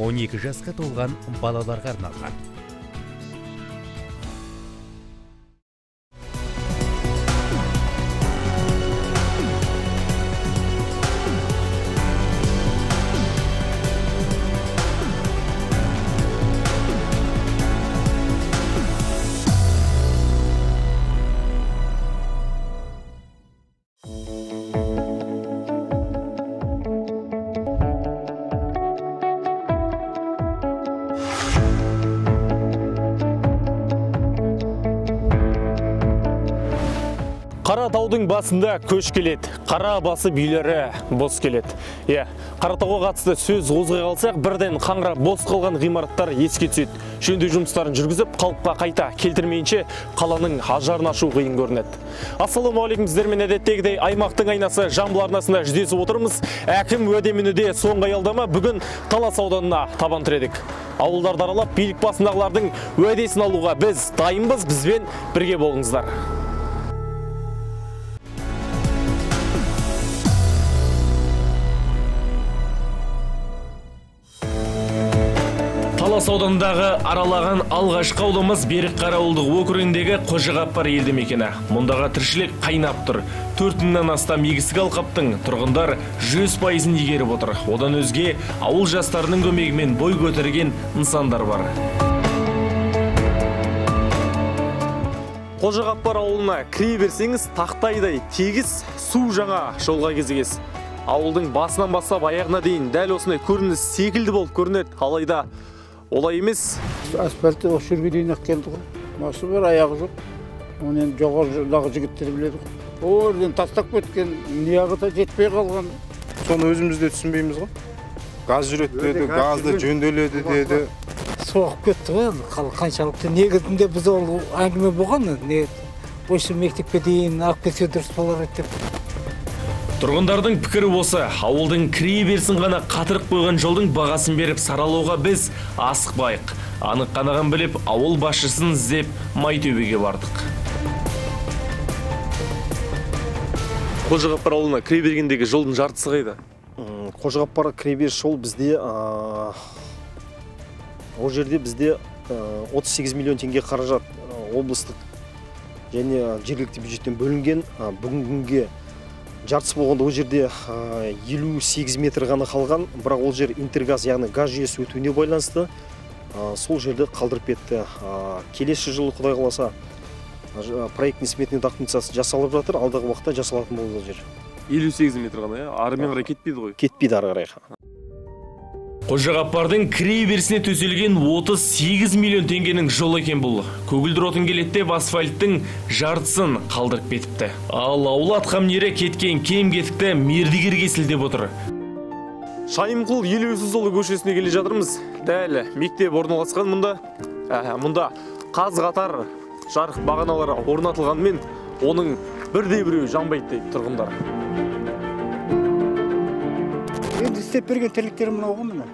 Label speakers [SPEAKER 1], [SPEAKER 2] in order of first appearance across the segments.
[SPEAKER 1] 12 жасқа толған балаларға арналған.
[SPEAKER 2] Қаратаудың басында көш келеді, қара басы үйлері бос келеді. Иә, Қаратауға қатысты сөз қозғай қалсақ, бірден қаңырап бос қалған ғимараттар еске түседі. Жөндеу жұмыстарын жүргізіп, қалыпқа қайта келтірмейінше қаланың ажарын ашу қиын көрінеді. Ассалаумағалейкум, сіздермен әдеттегідей аймақтың айнасы Жамбыл арнасында жүздесіп отырмыз. Әкім уәде менуде соңғы аялдама бүгін Талас ауданына табан тіредік. Ауылдарды аралап, билік басындағылардың уәдесін алуға біз дайынбыз, бізбен бірге болыңыздар. Талас ауданындағы аралаған алғашқы ауылымыз Берікқара ауылдық округіндегі Қожағаппар елді мекені. Мұндағы тіршілік қайнап тұр. 4000-нан астам егістік алқаптың тұрғындар 100%-ын игеріп отыр. Одан өзге ауыл жастарының көмегімен бой көтерген нысандар бар. Қожағаппар ауылына кіре берсеңіз, тақтайдай тегіс су жаңа жолға кезігесіз. Ауылдың басынан бастап аяғына дейін дәл осындай көрініс секілді болып көрінеді. Алайда олай емес.
[SPEAKER 3] Асфальтты осы жерге дейін ақ келді ғой. Басы бар, аяғы жоқ. Оны енді жоғарыдағы жігіттер біледі ғой. Ол жерден тастап кеткен, неяғы да жетпей қалған.
[SPEAKER 4] Соны өзіміз де түсінбейміз ғой. Газ жүреді деді, газды жөнделеді деді.
[SPEAKER 5] Соғып кетті ғой енді, қаншалықты. Негізінде біз ол әңгіме болған, осы мектепке дейін алып кетсе дұрыс болар еді деп.
[SPEAKER 2] Тұрғындардың пікірі осы, ауылдың кіре берсін ғана қатырып қойған жолдың бағасын беріп саралауға біз асықпайық. Анық қанағын біліп, ауыл басшысын іздеп Майтөбеге бардық. Қожағаппар ауылына кіре бергендегі жолдың жартысы қайда?
[SPEAKER 6] Қожағаппар кіре беріс жол бізде, ол жерде бізде 38 миллион теңге қаражат облыстық және жергілікті бюджеттен бөлінген. Бүгінгі күнге жартысы болғанда ол жерде 58 метр ғана қалған, бірақ ол жер интергаз, яғни газ жүйесі өтуіне байланысты сол жерді қалдырып кетті. Келесі жылы Құдай қаласа проектный сметный документациясы жасалып жатыр, алдағы уақытта жасалатын болады ол жер.
[SPEAKER 2] 58 метр ғана, арымен қарай кетпейді ғой?
[SPEAKER 6] Кетпейді ары қарай.
[SPEAKER 2] Қожағаппардың кіре берісіне төселген 38 миллион теңгенің жолы екен бұл. Көгілдір отын келеді деп асфальттың жартысын қалдырып кетіпті. Ал ауыл атқамінері кеткен кем кетікті мердігерге сілтеп отыр. Шайымқұл Елеусізұлы көшесіне келе жатырмыз. Дәл мектеп орналасқан мұнда. Мұнда қаз қатар жарық бағаналары орнатылғанымен оның бірде біреуі жанбайды дейді тұрғындар.
[SPEAKER 3] Енді істеп берген тірліктері мынау ғой міне.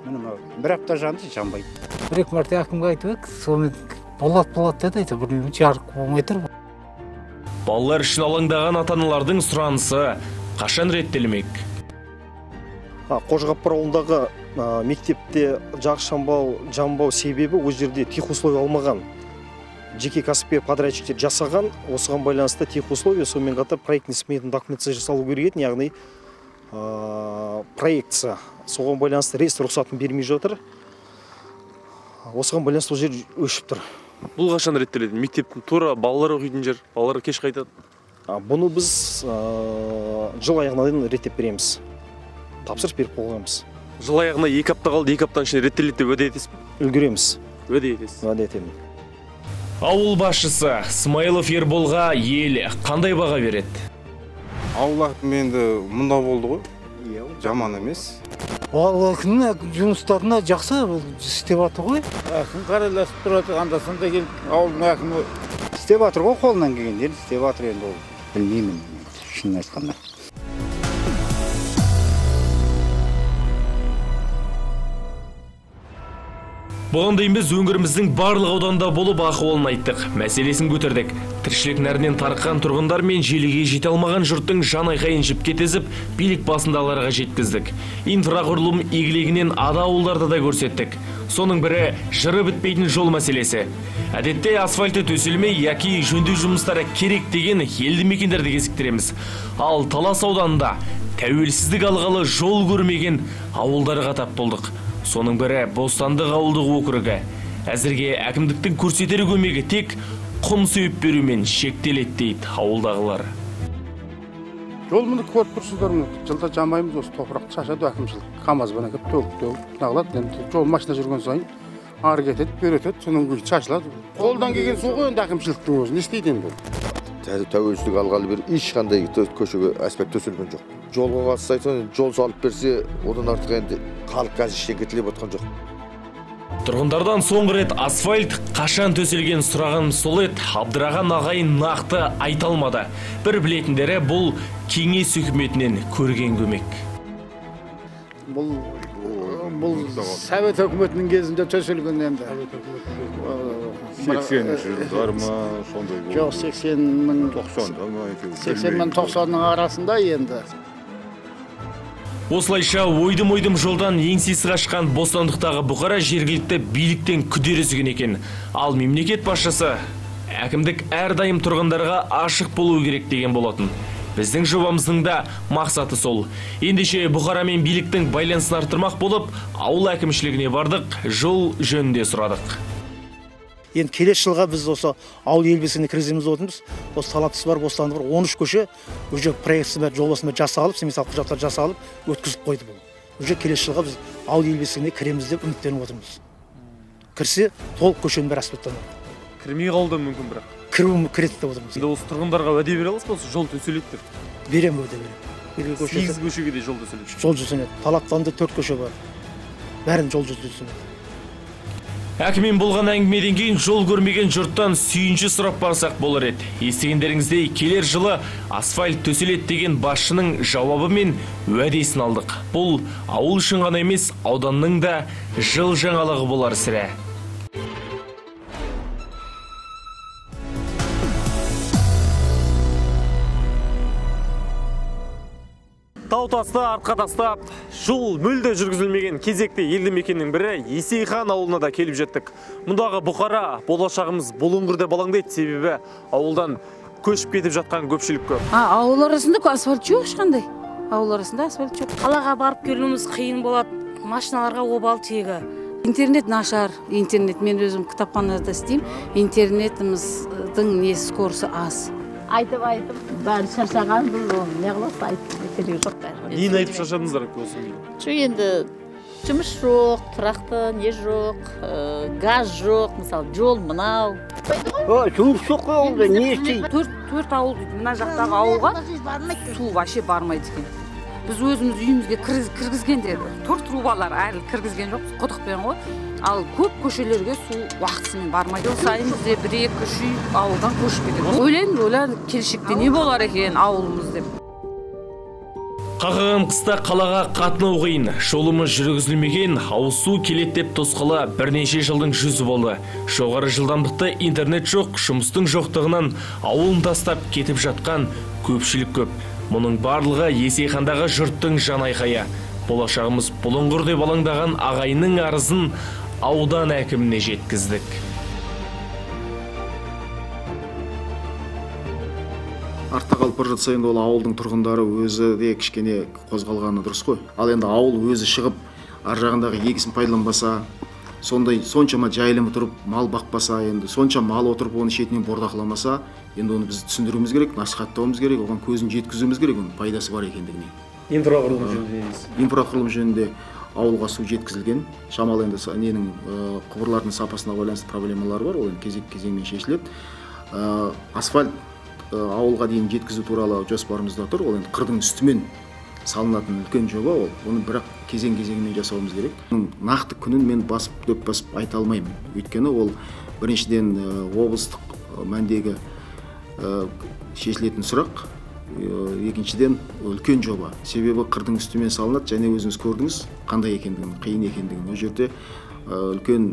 [SPEAKER 3] Міне бір апта жанды, жанбайды.
[SPEAKER 5] Бір екі мәрте әкімге айтып едік, сонымен болады болады деді, әйтеуір білмеймін, жарық болмай тұр.
[SPEAKER 2] Балалар үшін алаңдаған ата-аналардың сұранысы қашан реттелмек?
[SPEAKER 6] Қожағаппар ауылындағы мектепте жарық жанбау себебі ол жерде техусловия алмаған. Жеке кәсіпкер подрядчиктер жасаған, осыған байланысты техусловия, сонымен қатар проектный сметный документация жасалу керек еді, яғни проекция. Соған байланысты РЭС рұқсатын бермей жатыр. Осыған байланысты ол жер өшіп тұр.
[SPEAKER 2] Бұл қашан реттеледі? Мектептің тура балалар оқитын жер, балалар кеш қайтады.
[SPEAKER 6] Бұны біз жыл аяғына дейін реттеп береміз. Тапсырыс беріп қойғанбыз.
[SPEAKER 2] Жыл аяғына 2 апта қалды, 2 аптаның ішінде реттеледі деп уәде етесіз бе?
[SPEAKER 6] Үлгереміз.
[SPEAKER 2] Уәде етесіз.
[SPEAKER 6] Уәде етемін.
[SPEAKER 2] Ауыл басшысы Смайылов Ерболға ел қандай баға береді?
[SPEAKER 4] Ауыл әкімі енді мұнда болды ғой, жаман емес.
[SPEAKER 5] Ауыл әкімінің жұмыстарына жақсы істеп жатыр ғой.
[SPEAKER 3] Әкім қарайласып тұрады, анда-санда келіп ауылдың әкімі істеп жатыр ғой, қолынан келгенде істеп жатыр енді ол. Білмеймін, шынын айтқанда.
[SPEAKER 2] Бұған дейін біз өңіріміздің барлық ауданында болып ахуалын айттық, мәселесін көтердік. Тіршілік нәрінен тарыққан тұрғындар мен желіге жете алмаған жұрттың жан айқайын жіпке тізіп, билік басындағыларға жеткіздік. Инфрақұрылым игілігінен ада ауылдарды да көрсеттік. Соның бірі жыры бітпейтін жол мәселесі. Әдетте асфальты төселмей яки жөндеу жұмыстары керек деген елді мекендерді кезіктіреміз. Ал Талас ауданында тәуелсіздік алғалы жол көрмеген ауылдарға тап болдық. Соның бірі Бостандық ауылдық округі. Әзірге әкімдіктің көрсетер көмегі тек құм сеуіп берумен шектеледі дейді ауылдағылар.
[SPEAKER 3] Жол мұны көріп тұрсыздар, мұны жылда жамаймыз, осы топырақты шашады әкімшілік. КамАЗбен әкеп төгіп нағылады. Енді жол машина жүрген сайын ары кетеді, бері өтеді, соның күйі шашылады. Қолдан келген су ғой енді әкімшіліктің өзі, не істейді енді?
[SPEAKER 7] Тәуелсіздік алғалы бері ешқандай көшеге асфальт төселген жоқ. Жолға қатысты айтсаң, жол салып берсе, одан артық енді халық қазір ештеңе тілеп отқан жоқ.
[SPEAKER 2] Тұрғындардан соңғы рет асфальт қашан төселген сұрағым сол еді, абдыраған ағайын нақты айта алмады. Бір білетіндері бұл кеңес үкіметінен көрген көмек.
[SPEAKER 3] Бұл Совет үкіметінің кезінде төселген енді.
[SPEAKER 8] 80-ші жылдар ма, сондай болды?
[SPEAKER 3] Жоқ, 80-нің
[SPEAKER 8] 90-да ма, әйтеуір.
[SPEAKER 3] 80 мен 90-ның арасында енді.
[SPEAKER 2] Осылайша ойдым-ойдым жолдан еңсесі қашқан Бостандықтағы бұқара жергілікті биліктен күдер үзген екен. Ал мемлекет басшысы әкімдік әрдайым тұрғындарға ашық болу керек деген болатын. Біздің жобамыздың да мақсаты сол. Ендеше бұқара мен биліктің байланысын арттырмақ болып, ауыл әкімшілігіне бардық, жол жөнінде сұрадық.
[SPEAKER 9] Енді келесі жылға біз осы ауыл ел бесігіне кіргіземіз деп отырмыз. Осы Талапсыз бар, Бостандық бар, 13 көше уже проектісі бар, жобасы бар жасалып, семейсалық құжаттар жасалып, өткізіп қойды бұл. Уже келесі жылға біз ауыл ел бесігіне кіреміз деп үміттеніп отырмыз. Кірсе, толық көшенің бәрі асфальтталады.
[SPEAKER 2] Кірмей қалуы мүмкін бірақ.
[SPEAKER 9] Кіруі кіреді деп отырмыз.
[SPEAKER 2] Енді осы тұрғындарға уәде бере аласыз ба, осы жол төселеді деп?
[SPEAKER 9] Беремін, уәде беремін.
[SPEAKER 2] 8 көшеге де жол төселеді.
[SPEAKER 9] Жол төселеді. Талаптанды 4 көше бар. Бәрін жол төселеді.
[SPEAKER 2] Әкіммен болған әңгімеден кейін жол көрмеген жұрттан сүйінші сұрап барсақ болар еді. Естігендеріңіздей келер жылы асфальт төселеді деген басшының жауабы мен уәдесін алдық. Бұл ауыл үшін ғана емес, ауданның да жыл жаңалығы болар сірә. Тау тасты артқа тастап, жол мүлде жүргізілмеген кезекті елді мекеннің бірі Есейхан ауылына да келіп жеттік. Мұндағы бұқара болашағымыз бұлыңғыр деп алаңдайды, себебі ауылдан көшіп кетіп жатқан көпшілік көп.
[SPEAKER 10] Ауыл арасында асфальт жоқ ешқандай. Ауыл арасында асфальт жоқ.
[SPEAKER 11] Қалаға барып келуіміз қиын болады, машиналарға обал тегі.
[SPEAKER 10] Интернет нашар, интернет, мен өзім кітапханада істеймін, интернетіміздің несі скорысы аз.
[SPEAKER 12] Айтып, бәрі шаршаған, бұл оны не қыласы, айтып керегі жоқ бәрі.
[SPEAKER 2] Нені айтып шаршадыңыздар осы күнге?
[SPEAKER 12] Жоқ, енді жұмыс жоқ, тұрақты не жоқ, газ жоқ, мысалы, жол мынау.
[SPEAKER 13] Жұмыс жоқ қой ауылда, не істейді?
[SPEAKER 10] Төрт ауыл дейді, мына жақтағы ауылға су вообще бармайды екен. Біз өзіміз үйімізге кіргізгенде төрт трубалар әлі кіргізген жоқпыз, құдықпен ғой. Ал көп көшелерге су уақытысымен бармайды. Жыл сайын бізде 1-2-3 үй ауылдан көшіп кетеді. Ойлаймын, келешекте не болар екен ауылымыз деп.
[SPEAKER 2] Қақаған қыста қалаға қатынау қиын, жолымыз жүргізілмеген, ауыз су келеді деп тосқалы бірнеше жылдың жүзі болды. Жоғары жылдамдықты интернет жоқ, жұмыстың жоқтығынан ауылын тастап кетіп жатқан көпшілік көп. Мұның барлығы Есейхандағы жұрттың жан айқайы. Болашағымыз бұлыңғыр деп алаңдаған ағайынның арызын аудан әкіміне жеткіздік.
[SPEAKER 14] Артта қалып бара жатса енді ол ауылдың тұрғындары өзі де кішкене қозғалғаны дұрыс қой. Ал енді ауыл өзі шығып, ар жағындағы егісін пайдаланбаса, сондай соншама жайылымы тұрып мал бақпаса, енді сонша мал отырып оны шетінен бордақыламаса, енді оны біз түсіндіруіміз керек, насихаттауымыз керек, оған көзін жеткізуіміз керек, оның пайдасы бар екендігіне.
[SPEAKER 2] Инфрақұрылым жөнінде дейсіз?
[SPEAKER 14] Инфрақұрылым жөнінде ауылға су жеткізілген. Шамалы енді ненің құбырлардың сапасына байланысты проблемалар бар, ол енді кезек-кезеңмен шешіледі. Асфальт ауылға дейін жеткізу туралы жоспарымызда тұр. Ол енді қырдың үстімен салынатын үлкен жоба ол. Оны бірақ кезең-кезеңімен жасауымыз керек. Нақты күнін мен басып, дөп басып айта алмаймын. Өйткені ол біріншіден облыстық мәндегі шешілетін сұрақ, екіншіден үлкен жоба. Себебі қырдың үстімен салынады және өзіңіз көрдіңіз қандай екендігін, қиын екендігін. Ол жерде Үлкен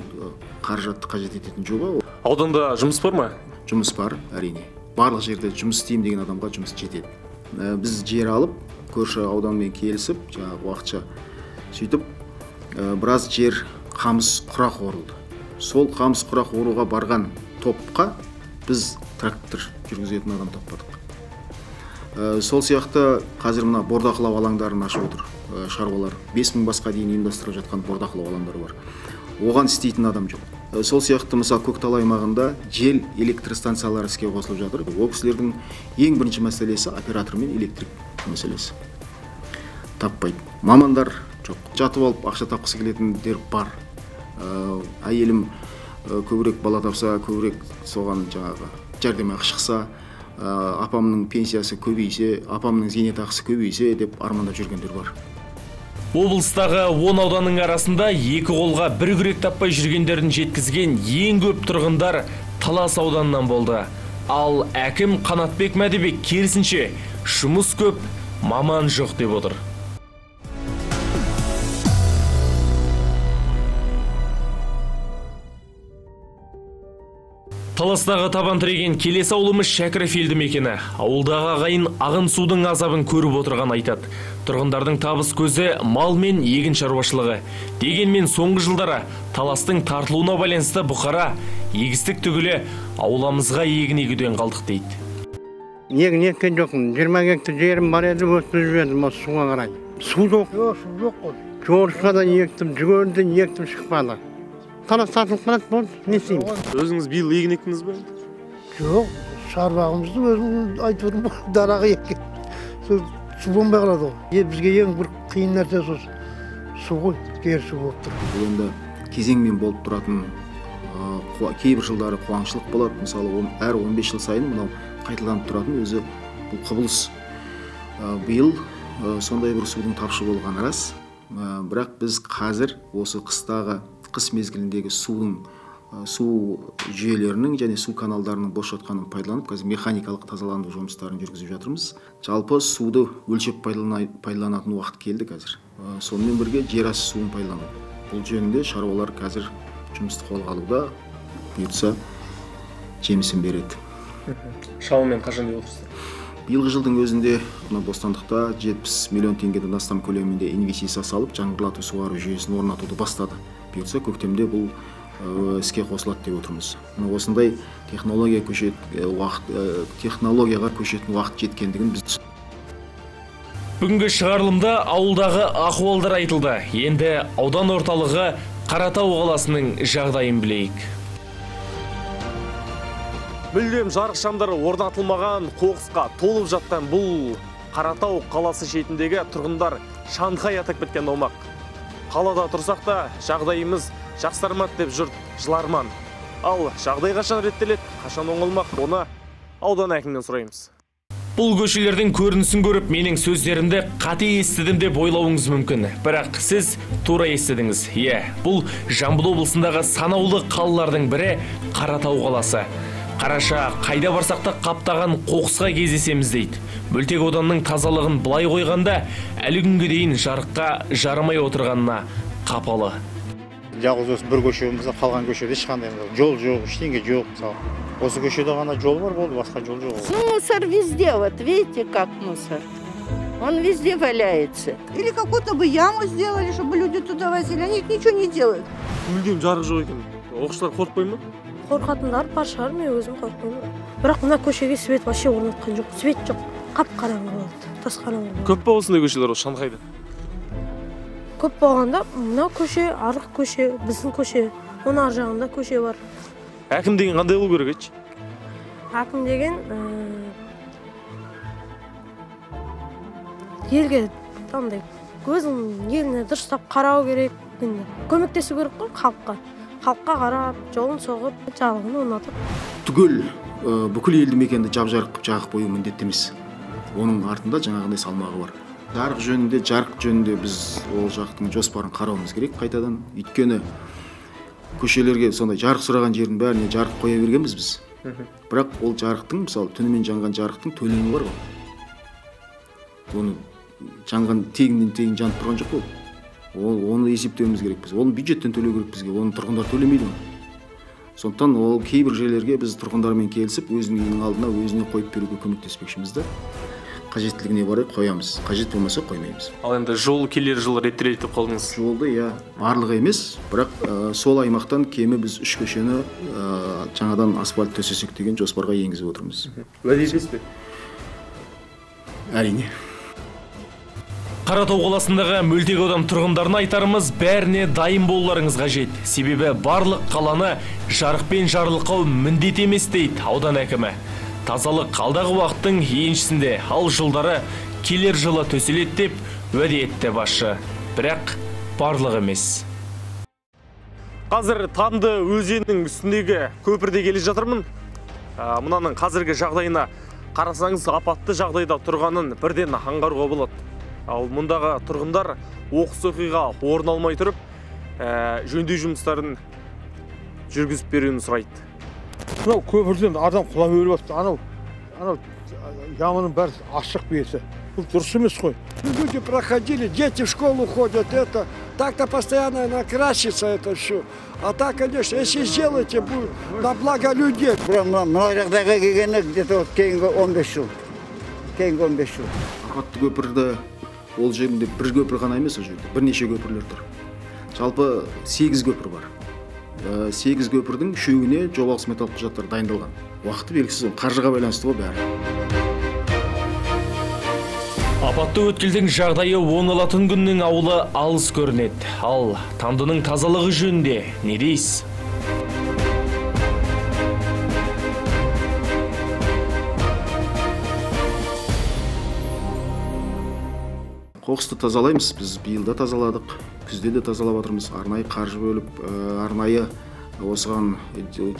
[SPEAKER 14] қаражатты қажет ететін жоба.
[SPEAKER 2] Ауданда жұмыс бар ма?
[SPEAKER 14] Жұмыс бар, әрине. Барлық жерде жұмыс істеймін деген адамға жұмыс жетеді. Біз жер алып, көрші ауданмен келісіп, жаңағы уақытша сөйтіп, біраз жер қамыс құрақ орылды. Сол қамыс құрақ оруға барған топқа біз трактор жүргізетін адам таппадық. Сол сияқты қазір мына бордақылау алаңдарын ашып отыр шаруалар. 5000 басқа дейін ұйымдастырып жатқан бордақылау алаңдары бар. Оған істейтін адам жоқ. Сол сияқты мысалы Көктал аймағында жел электростанциялары іске қосылып жатыр. Ол кісілердің ең бірінші мәселесі оператор мен электрик мәселесі. Таппайды. Мамандар жоқ. Жатып алып ақша тапқысы келетіндер бар. Әйелім көбірек бала тапса, көбірек соған жаңағы жәрдемақы шықса, апамның пенсиясы көбейсе, апамның зейнетақысы көбейсе деп армандап жүргендер бар.
[SPEAKER 2] Облыстағы 10 ауданның арасында екі қолға бір күрек таппай жүргендерін жеткізген ең көп тұрғындар Талас ауданынан болды. Ал әкім Қанатбек Мәдібек керісінше жұмыс көп, маман жоқ деп отыр. Таластағы табан тіреген келесі ауылымыз Шәкіров елді мекені. Ауылдағы ағайын ағын судың азабын көріп отырған айтады. Тұрғындардың табыс көзі мал мен егін шаруашылығы. Дегенмен соңғы жылдары Таластың тартылуына байланысты бұқара егістік түгілі ауламызға егін егуден қалдық дейді.
[SPEAKER 15] Егін еккен жоқпын. 20 гектар жерім бар еді, өткізіп жібердім осы суға қарай. Су жоқ. Жоқ, су жоқ қой. Жорышқа да ектім, жүгерді де ектім, шықпады. Талас тартылып қалады, болды, не істейміз?
[SPEAKER 2] Өзіңіз биыл егін ектіңіз бе?
[SPEAKER 16] Жоқ, шарбағымызды өзім айтып отырмын, дарағы еккен. Су болмай қалады ғой. Бізге ең бір қиын нәрсе сол су ғой, кері су болып тұр.
[SPEAKER 14] Бұл енді кезеңмен болып тұратын, кейбір жылдары қуаңшылық болады. Мысалы, әр 15 жыл сайын мынау қайталанып тұратын өзі бұл құбылыс. Биыл сондай бір судың тапшы болғаны рас. Бірақ біз қазір осы қыстағы қыс мезгіліндегі судың, су жүйелерінің және су каналдарының бос жатқанын пайдаланып, қазір механикалық тазаландыру жұмыстарын жүргізіп жатырмыз. Жалпы суды өлшеп пайдаланатын уақыт келді қазір. Сонымен бірге жер асты суын пайдалану. Бұл жөнінде шаруалар қазір жұмысты қолға алуда, бұйыртса жемісін береді.
[SPEAKER 2] Шамамен қашан деп отырсыздар?
[SPEAKER 14] Биылғы жылдың өзінде мына Бостандықта 70 миллион теңгеден астам көлемінде инвестиция салып, жаңғыртылатын суару жүйесін орнатуды бастады. Бұйыртса көктемде бұл іске қосылады деп отырмыз. Осындай технологияға көшетін уақыт жеткендігін біз.
[SPEAKER 2] Бүгінгі шығарылымда ауылдағы ахуалдар айтылды. Енді аудан орталығы Қаратау қаласының жағдайын білейік. Мүлдем жарық шамдары орнатылмаған, қоқысқа толып жатқан бұл Қаратау қаласы шетіндегі тұрғындар Шанхай атап кеткен аумақ. Қалада тұрсақ та жағдайымыз жақсармады деп жұрт жыларман. Ал жағдай қашан реттеледі, қашан оңалмақ, оны аудан әкімінен сұраймыз. Бұл көшелердің көрінісін көріп, менің сөздерімді қате естідім деп ойлауыңыз мүмкін. Бірақ сіз тура естідіңіз. Иә, бұл Жамбыл облысындағы санаулы қалалардың бірі Қаратау қаласы. Қараша, қайда барсақ та қаптаған қоқысқа кездесеміз дейді. Мөлтек ауданның тазалығын былай қойғанда, әлі күнге дейін жарыққа жарамай отырғанына қапалы.
[SPEAKER 17] Жалғыз осы бір көшемізде, қалған көшеде ешқандай жол жоқ, ештеңе жоқ. Мысалы, осы көшеде ғана жол бар болды, басқа жол жоқ.
[SPEAKER 18] Мусор везде, вот видите, как мусор. Он везде валяется.
[SPEAKER 19] Или какую-то бы яму сделали, чтобы люди туда возили. Они ничего не делают.
[SPEAKER 2] Мүлдем жарық жоқ екен. Оқушылар қорықпай ма?
[SPEAKER 20] Қорқатындар бар шығар, мен өзім қорықпаймын. Бірақ мына көшеге свет вообще орнатқан жоқ. Свет жоқ, қап-қараңғы болды, тас қараңғы.
[SPEAKER 2] Көп па осындай көшелер осы Шанхайда?
[SPEAKER 20] Көп болғанда мына көше, арық көше, біздің көше, оның ар жағында көше бар.
[SPEAKER 2] Әкім деген қандай болу керек айтшы?
[SPEAKER 20] Әкім деген елге андай өзінің еліне дұрыстап қарау керек, енді көмектесу керек қой халыққа. Халыққа қарап, жолын соғып, жарығын орнатып.
[SPEAKER 14] Түгел бүкіл елді мекенді жап-жарық жағып қою міндетті емес. Оның артында жаңағындай салмағы бар. Жарық жөнінде біз ол жақтың жоспарын қарауымыз керек қайтадан. Өйткені көшелерге сондай жарық сұраған жердің бәріне жарық қоя бергенбіз біз. Бірақ ол жарықтың, мысалы, түнімен жанған жарықтың төлемі бар ғой. Оны жанған тегіннен тегін жанып тұрған жоқ қой. Оны есептеуіміз керек біз. Оны бюджеттен төлеу керек бізге, оны тұрғындар төлемейді оны. Сондықтан ол кейбір жерлерге біз тұрғындармен келісіп, өзінің үйінің алдына өзіне қойып беруге көмектеспекшіміз да. Қажеттілігіне қарай қоямыз, қажет болмаса қоймаймыз.
[SPEAKER 2] Ал енді жол келер жылы реттеледі деп қалдыңыз.
[SPEAKER 14] Жолды, иә, барлығы емес, бірақ сол аймақтан кемі біз 3 көшені жаңадан асфальт төсесек деген жоспарға енгізіп отырмыз.
[SPEAKER 2] Уәде етесіз бе?
[SPEAKER 14] Әрине.
[SPEAKER 2] Қаратау қаласындағы мөлтек аудан тұрғындарына айтарымыз, бәріне дайын болуларыңыз қажет. Себебі барлық қаланы жарықпен жарылқау міндет емес дейді аудан әкімі. Тазалық алдағы уақыттың еншісінде, ал жылдары келер жылы төселеді деп уәде етті басшы. Бірақ барлық емес. Қазір Тамды өзенінің үстіндегі көпірде келе жатырмын. Мынаның қазіргі жағдайына қарасаңыз, апатты жағдайда тұрғанын бірден аңғаруға болады. Ал мұндағы тұрғындар оқыс оқиға орын алмай тұрып, жөндеу жұмыстарын жүргізіп беруін сұрайды.
[SPEAKER 16] Мынау көпірден адам құлап өліп жатты. Анау ямының бәрі ашық беті. Бұл дұрыс емес қой.
[SPEAKER 21] Люди проходили, дети в школу ходят, это так-то постоянно накрасится это все. А так, конечно, если сделаете, будет на благо людей.
[SPEAKER 22] Мына жағдайға келгенде где-то кейінгі 15 жыл. Кейінгі 15 жыл.
[SPEAKER 14] Апатты көпірді ол жерінде бір көпір ғана емес, ол жерде бірнеше көпірлер тұр. Жалпы 8 көпір бар. 8 көпірдің 3-еуіне жобалық сметалық құжаттар дайындалған. Уақыты белгісіз, қаржыға байланысты ғой бәрі.
[SPEAKER 2] Апатты өткелдің жағдайы оңалатын күннің ауылы алыс көрінеді. Ал Тамдының тазалығы жөнінде не дейсіз?
[SPEAKER 14] Қоқысты тазалаймыз, біз биыл да тазаладық, күзде де тазалап жатырмыз. Арнайы қаржы бөліп, арнайы осыған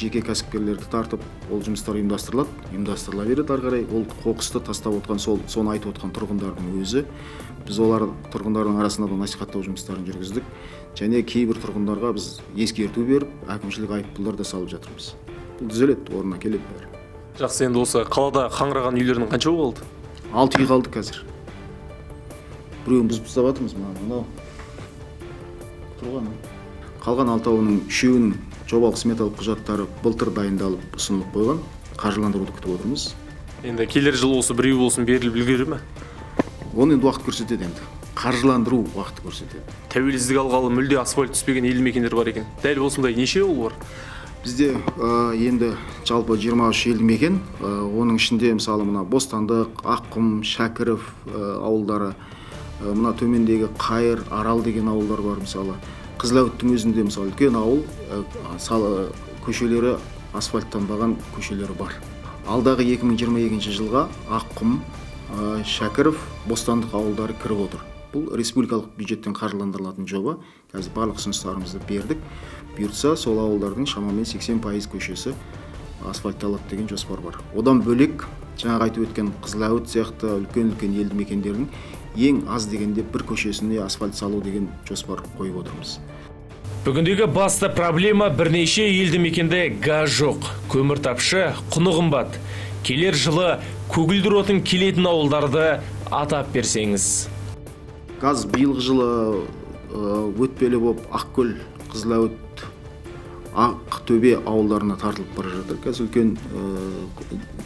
[SPEAKER 14] жеке кәсіпкерлерді тартып, ол жұмыстар ұйымдастырылады, ұйымдастырыла береді ары қарай. Ол қоқысты тастап отқан, соны айтып отқан тұрғындардың өзі. Біз олар тұрғындардың арасында да насихаттау жұмыстарын жүргіздік. Және кейбір тұрғындарға біз ескерту беріп, әкімшілік айыппұлдар да салып жатырмыз. Бұл түзеледі, орнына келеді бәрі.
[SPEAKER 2] Жақсы, енді осы қалада қаңыраған үйлердің қаншауы қалды?
[SPEAKER 14] 6 үй қалды қазір. Біреуін бұзып тастап жатырмыз, мынау тұрған. Қалған 6-ауының 3-еуінің жобалық сметалық құжаттары былтыр дайындалып ұсынылып қойған. Қаржыландыруды күтіп отырмыз.
[SPEAKER 2] Енді келер жылы осы біреу болсын беріліп үлгере ме?
[SPEAKER 14] Оны енді уақыт көрсетеді енді. Қаржыландыру уақыты көрсетеді.
[SPEAKER 2] Тәуелсіздік алғалы мүлде асфальт түспеген елді мекендер бар екен. Дәл осындай неше ауыл бар?
[SPEAKER 14] Бізде енді жалпы 23 елді мекен, оның ішінде мысалы мына Бостандық, Аққұм, Шәкіров ауылдары, мына төмендегі Қайыр, Арал деген ауылдар бар мысалы. Қызыләуіттің өзінде мысалы үлкен ауыл, көшелері асфальттанбаған көшелері бар. Алдағы 2022 жылға Аққұм, Шәкіров, Бостандық ауылдары кіріп отыр. Бұл республикалық бюджеттен қаржыландырылатын жоба. Қазір барлық ұсыныстарымызды бердік. Бұйыртса, сол ауылдардың шамамен 80% көшесі асфальтталады деген жоспар бар. Одан бөлек, жаңағы айтып өткен Қызыләуіт сияқты үлкен-үлкен елді мекендердің ең аз дегенде бір көшесіне асфальт салу деген жоспар қойып отырмыз.
[SPEAKER 2] Бүгіндегі басты проблема бірнеше елді мекенде газ жоқ, көмір тапшы, құны қымбат. Келер жылы көгілдір отын келетін ауылдарды атап берсеңіз.
[SPEAKER 14] Газ биылғы жылы өтпелі болып Ақкөл, Қызыләуіт, Ақтөбе ауылдарына тартылып бара жатыр. Қазір үлкен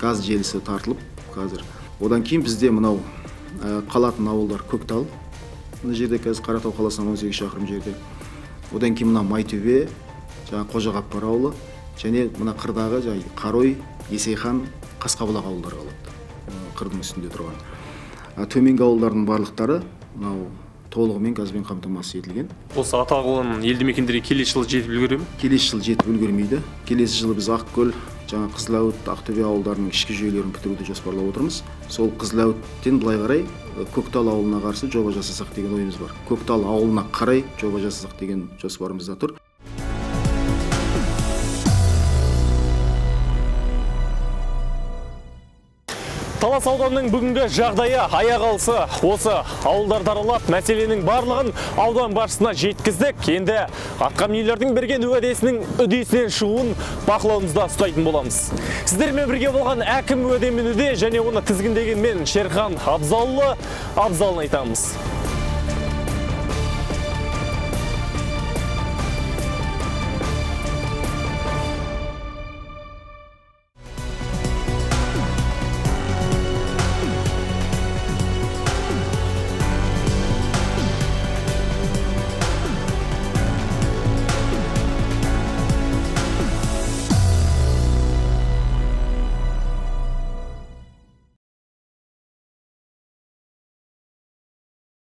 [SPEAKER 14] газ желісі тартылып қазір. Одан кейін бізде мынау қалатын ауылдар Көктал. Мына жерде қазір Қаратау қаласынан 18 шақырым жерде. Одан кейін мына Майтөбе, жаңа Қожағаппар ауылы және мына қырдағы жаңа Қарой, Есейхан, Қасқабұлақ ауылдары қалады. Қырдың үстінде тұрған. Төменгі ауылдардың барлықтары мынау толығымен газбен қамтамасыз етілген.
[SPEAKER 2] Осы аталған елді мекендерге келесі жылы жетіп үлгере ме?
[SPEAKER 14] Келесі жылы жетіп үлгермейді. Келесі жылы біз Ақкөл, жаңа Қызыләуіт, Ақтөбе ауылдарының ішкі жүйелерін бітіруді жоспарлап отырмыз. Сол Қызыләуіттен былай қарай Көктал ауылына қарсы жоба жасасақ деген ойымыз бар. Көктал ауылына қарай жоба жасасақ деген жоспарымызда тұр.
[SPEAKER 2] Талас ауданының бүгінгі жағдайы аяқ алысы осы ауылдарды аралап, мәселенің барлығын аудан басшысына жеткіздік. Енді атқамінерлердің берген уәдесінің үдесінен шығуын бақылауымызда ұстайтын боламыз. Сіздермен бірге болған әкім уәде мен үде және оны тізгіндеген мен Шерхан Абзалұлы Абзалын айтамыз.